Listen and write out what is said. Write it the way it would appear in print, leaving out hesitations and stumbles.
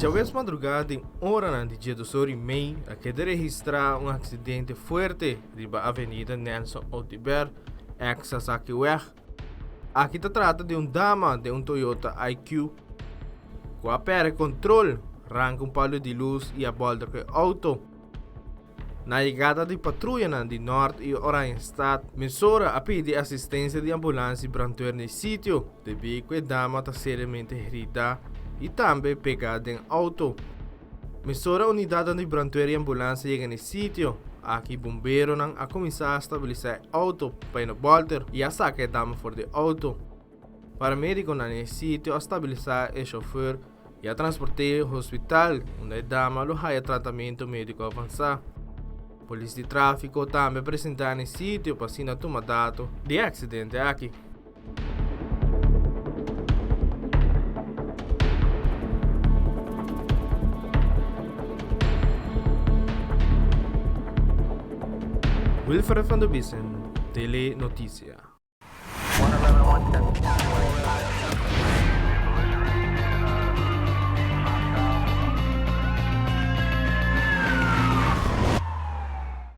Djaweps madrugá den oranan di djedosor i mei a keda registrá un aksidente fuerte riba Avenida Nelson Oduber, ex Sasakiweg. Aki ta trata di un dama den un Toyota IQ ku a pèrdè kontrol, ranka un palu di lus i a bòlter ku e outo. Na yegada di patruyanan di Nort i Oranjestad, mesora a pidi asistencia di ambulans i brandweer na e sitio, debí ku e dama ta seriamente herida i tambe pegá den auto. Mesora unidadnan di brandweer i ambulans a yega na e sitio, aki bomberonan a kuminsá stabilisá e auto pa e no bòlter i a saka e dama for di e auto. Paramediconan na e sitio a stabilisá e chauffeur i a transport'é hospital unda e dama lo haya tratamento medico avansá. Polis di tráfiko tambe a presentá na e sitio pa asina tuma dato di e aksidente aki. Wilfred van der Biesen, Tele Noticia.